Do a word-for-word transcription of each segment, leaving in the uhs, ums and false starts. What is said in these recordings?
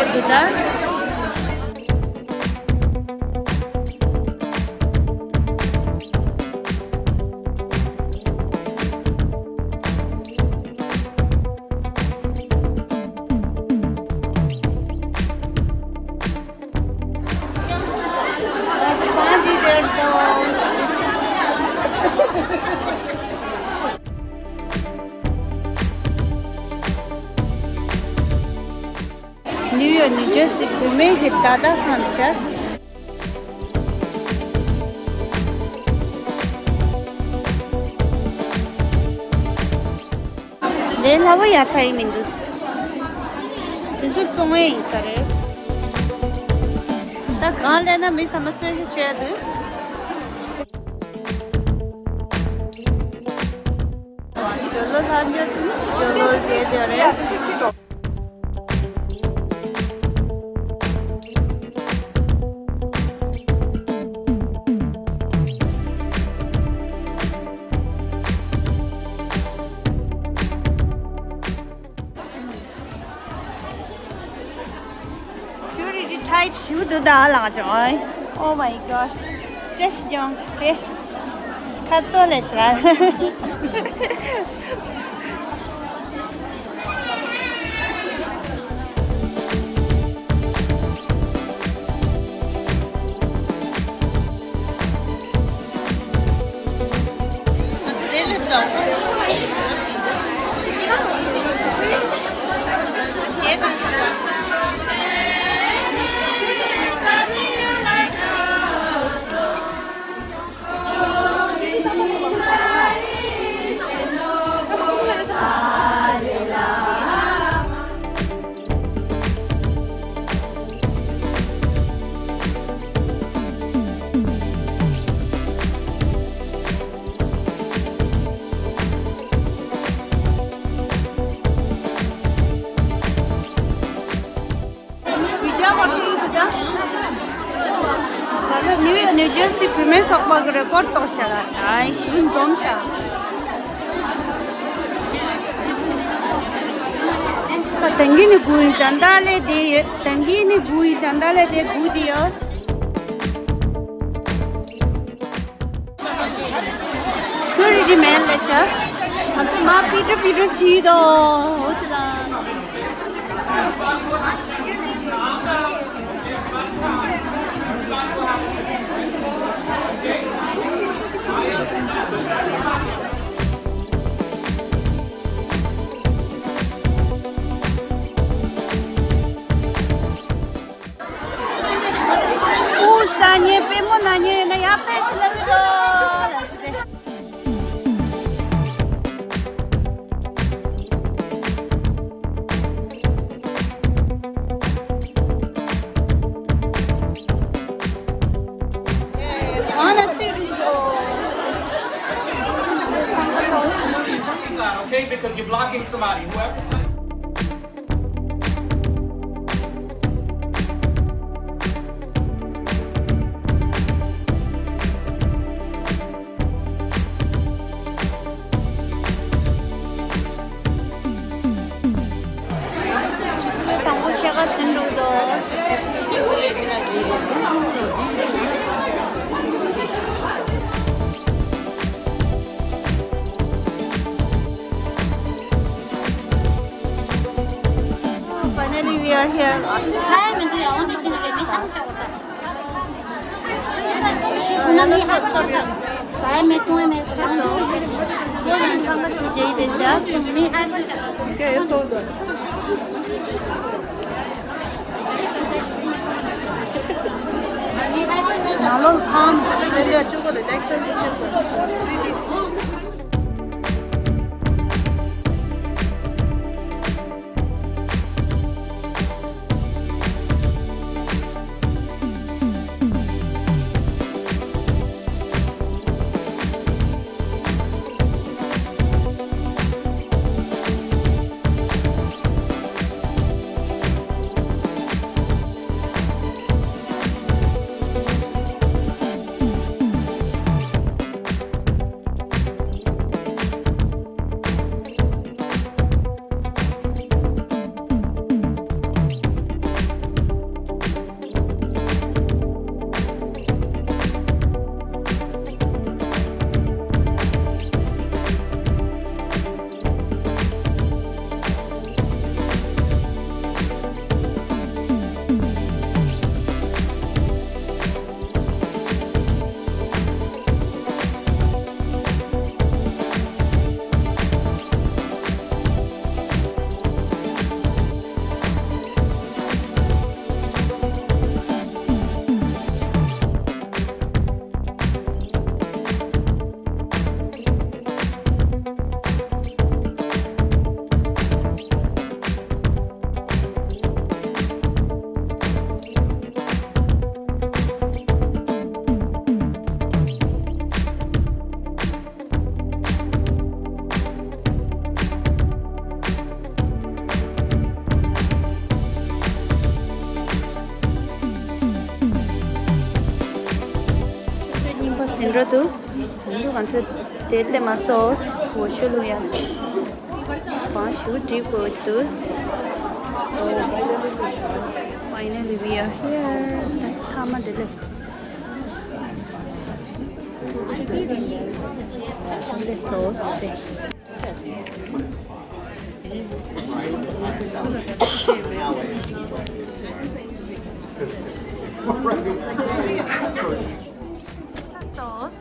ད། ནིའུ་ཡོག་ནིའུ་ཇར་སི་བུད་མེད་ཀྱི་ཏག་ཏག་ཁང་ཤག་ལས་སླ་བོ་ཡག་ཐག་ཡིན་མི་འདུག་དེ་ཚོ་བཙོང་ཡས་ཡིན་ས་རེད། ད་གང་ལས་ན་མི་ཚང་མ་གསོལ་ཇ་མཆོད་ཡ་འདུག་ཇོ་ལོ་ལྷ་འཇོ་ཚོ་ཇོ་ལོ་རྒྱལ་རྒྱ་རེད། སི་ཀུ་རི་ཊི་ཊའིཊ་ཞིག་འདུག་ད་ལགས་ཅོ། Oh my god. བཀྲ་ཤིས་ལྗོངས་དེ་ཁ་ཏོ་ལས་ཤ། བི་ཇ་བར་ཐི་ཡིན་འདུག་ད། ད་ལོ་ནིའུ་ཡོག་ནིའུ་ཇར་སི་བུད་མེད་ཚོགས་པ་གི་རེ་ཀོར་གཏོགས་ཤག་ལ་ཤག་ཨའི་ཞུ་འཛོམས་ཤག་ས་དེང་གི་ནི་དགུ་ཡིན། ད་ལྟ་ལས་དེ་ཡོད། དེང་གི་ནི་དགུ་ཡིན། ད་ལྟ་ལས་དེ་དགུ་དེ་ཡོད། སི་ཀུ་རི་ཊི་མེན་ལས་ཤག་ང་ཚོ་མ་པི་ཏྲ་པི་ཏྲ་ཕྱིན་ཏོ། འོ་ཙི་ལ། ཨུ་ས་ཉེ་པེ་མོ་ན་ཉེ་ཡོད་ན་ཡ་པེ་ཤི་ལ་གི་དོ། Okay, because you're blocking somebody. Whoever's དང་པོ་ཕྱེད་ཀ་ཟིན་འགྲོ་འདུག Finally, we are here. འགྲོ་འདུག་དེ་འདུག་ང་ཚོ་དེ་སླེབས་མ་སོང་། འོ་ཤོ་ལུ་ཡ། བང་ཞིག་སྒྲིག་དགོས་འདུག Finally, we are here. ད་མཐའ་མ་དེ་སླེབས། སླེབས་སོང་ཟེར།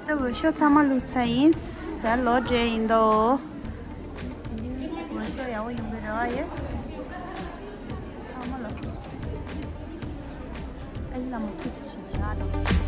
ད་འོ་ཤོ་ཚང་མ་བླུགས་ཚར་ཡིན། ད་ལོག་འགྲོ་ཡིན་དོ། འོ་ཤོ་ཡག་པོ་ཡོང་གི་རེད་བ། ཡེས། ཚང་མ་ལོག་ཨ་ཡི་ལ་མོ་ཁྱི་ཞིག་བྱ་དང་།